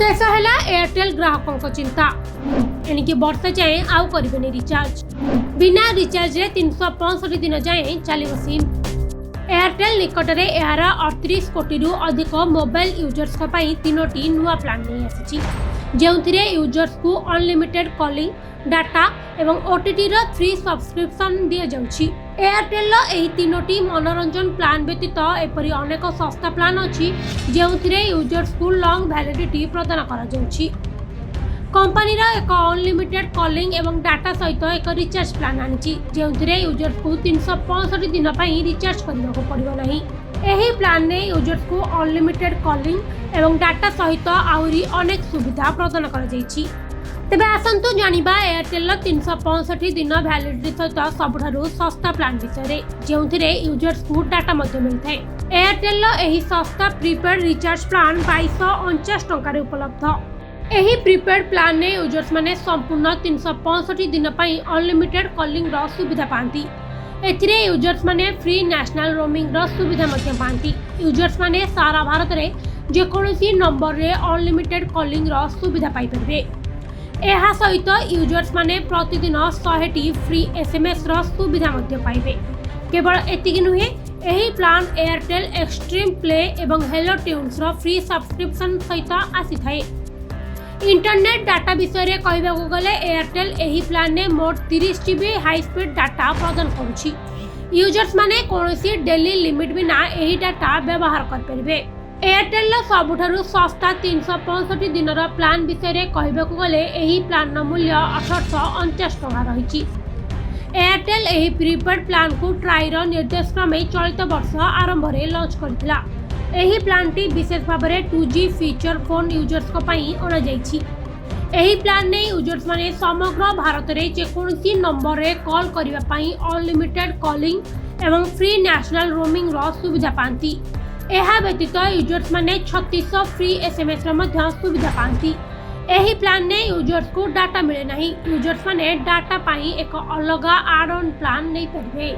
ଶେଷ ହେଲା ଏୟାରଟେଲ୍ ଗ୍ରାହକଙ୍କ ଚିନ୍ତା। ଏଣିକି ବର୍ଷେ ଯାଏଁ ଆଉ କରିବେନି ରିଚାର୍ଜ। ବିନା ରିଚାର୍ଜରେ 365 ଦିନ ଯାଏଁ ଚାଲିବ ସିମ୍। ଏୟାରଟେଲ୍ ନିକଟରେ ଏହାର 38 କୋଟିରୁ ଅଧିକ ମୋବାଇଲ ୟୁଜର୍ସଙ୍କ ପାଇଁ ତିନୋଟି ନୂଆ ପ୍ଲାନ୍ ନେଇ ଆସିଛି, ଯେଉଁଥିରେ ୟୁଜର୍ସକୁ ଅନଲିମିଟେଡ୍ କଲିଂ, ଡାଟା ଏବଂ ଓଟିଟିର ଫ୍ରି ସବସ୍କ୍ରିପସନ୍ ଦିଆଯାଉଛି। ଏୟାରଟେଲ୍ର ଏହି ତିନୋଟି ମନୋରଞ୍ଜନ ପ୍ଲାନ୍ ବ୍ୟତୀତ ଏପରି ଅନେକ ଶସ୍ତା ପ୍ଲାନ୍ ଅଛି, ଯେଉଁଥିରେ ୟୁଜର୍ସକୁ ଲଙ୍ଗ୍ ଭ୍ୟାଲିଡିଟି ପ୍ରଦାନ କରାଯାଉଛି। କମ୍ପାନୀର ଏକ ଅନଲିମିଟେଡ୍ କଲିଂ ଏବଂ ଡାଟା ସହିତ ଏକ ରିଚାର୍ଜ ପ୍ଲାନ୍ ଆଣିଛି, ଯେଉଁଥିରେ ୟୁଜର୍ସକୁ 365 ଦିନ ପାଇଁ ରିଚାର୍ଜ କରିବାକୁ ପଡ଼ିବ ନାହିଁ। ଏହି ପ୍ଲାନ୍ରେ ୟୁଜର୍ସକୁ ଅନଲିମିଟେଡ୍ କଲିଂ ଏବଂ ଡାଟା ସହିତ ଆହୁରି ଅନେକ ସୁବିଧା ପ୍ରଦାନ କରାଯାଇଛି। ତେବେ ଆସନ୍ତୁ ଜାଣିବା ଏୟାରଟେଲ୍ର 365 ଦିନ ଭ୍ୟାଲିଡିଟି ସହିତ ସବୁଠାରୁ ଶସ୍ତା ପ୍ଲାନ୍ ବିଷୟରେ, ଯେଉଁଥିରେ ୟୁଜର୍ସକୁ ଡାଟା ମଧ୍ୟ ମିଳିଥାଏ। ଏୟାରଟେଲ୍ର ଏହି ଶସ୍ତା ପ୍ରିପେଡ୍ ରିଚାର୍ଜ ପ୍ଲାନ୍ 2249 ଟଙ୍କାରେ ଉପଲବ୍ଧ। ଏହି ପ୍ରିପେଡ୍ ପ୍ଲାନ୍ରେ ୟୁଜର୍ସମାନେ ସମ୍ପୂର୍ଣ୍ଣ 365 ଦିନ ପାଇଁ ଅନଲିମିଟେଡ୍ କଲିଂର ସୁବିଧା ପାଆନ୍ତି। ଏଥିରେ ୟୁଜର୍ସମାନେ ଫ୍ରି ନ୍ୟାସନାଲ୍ ରୋମିଂର ସୁବିଧା ମଧ୍ୟ ପାଆନ୍ତି। ୟୁଜର୍ସମାନେ ସାରା ଭାରତରେ ଯେକୌଣସି ନମ୍ବରରେ ଅନଲିମିଟେଡ୍ କଲିଂର ସୁବିଧା ପାଇପାରିବେ। ଏହା ସହିତ ୟୁଜର୍ସମାନେ ପ୍ରତିଦିନ 100ଟି ଫ୍ରି ଏସ୍ଏମ୍ଏସ୍ର ସୁବିଧା ମଧ୍ୟ ପାଇବେ। କେବଳ ଏତିକି ନୁହେଁ, ଏହି ପ୍ଲାନ୍ ଏୟାରଟେଲ୍ ଏକ୍ସଟ୍ରିମ୍ ପ୍ଲେ ଏବଂ ହେଲୋ ଟ୍ୟୁନ୍ସର ଫ୍ରି ସବସ୍କ୍ରିପସନ୍ ସହିତ ଆସିଥାଏ। ଇଣ୍ଟରନେଟ୍ ଡାଟା ବିଷୟରେ କହିବାକୁ ଗଲେ, ଏୟାରଟେଲ୍ ଏହି ପ୍ଲାନ୍ରେ ମୋଟ 30 ଜିବି ହାଇସ୍ପିଡ୍ ଡାଟା ପ୍ରଦାନ କରୁଛି। ୟୁଜର୍ସମାନେ କୌଣସି ଡେଲି ଲିମିଟ୍ ବିନା ଏହି ଡାଟା ବ୍ୟବହାର କରିପାରିବେ। ଏୟାରଟେଲ୍ର ସବୁଠାରୁ ଶସ୍ତା 365 ଦିନର ପ୍ଲାନ୍ ବିଷୟରେ କହିବାକୁ ଗଲେ, ଏହି ପ୍ଲାନ୍ର ମୂଲ୍ୟ 1849 ଟଙ୍କା ରହିଛି। ଏୟାରଟେଲ୍ ଏହି ପ୍ରିପେଡ୍ ପ୍ଲାନ୍କୁ ଟ୍ରାଇର ନିର୍ଦ୍ଦେଶ କ୍ରମେ ଚଳିତ ବର୍ଷ ଆରମ୍ଭରେ ଲଞ୍ଚ କରିଥିଲା। ଏହି ପ୍ଲାନ୍ଟି ବିଶେଷ ଭାବରେ 2G feature phone ୟୁଜର୍ସଙ୍କ ପାଇଁ ଅଣାଯାଇଛି। ଏହି ପ୍ଲାନ୍ରେ ୟୁଜର୍ସମାନେ ସମଗ୍ର ଭାରତରେ ଯେକୌଣସି ନମ୍ବରରେ କଲ୍ କରିବା ପାଇଁ ଅନଲିମିଟେଡ୍ କଲିଂ ଏବଂ ଫ୍ରି ନ୍ୟାସନାଲ୍ ରୋମିଂର ସୁବିଧା ପାଆନ୍ତି। ଏହା ବ୍ୟତୀତ ୟୁଜର୍ସମାନେ 3600 ଫ୍ରି ଏସ୍ଏମ୍ଏସ୍ର ମଧ୍ୟ ସୁବିଧା ପାଆନ୍ତି। ଏହି ପ୍ଲାନ୍ରେ ୟୁଜର୍ସକୁ ଡାଟା ମିଳେ ନାହିଁ। ୟୁଜର୍ସମାନେ ଡାଟା ପାଇଁ ଏକ ଅଲଗା ଆଡ୍ ଅନ୍ ପ୍ଲାନ୍ ନେଇପାରିବେ।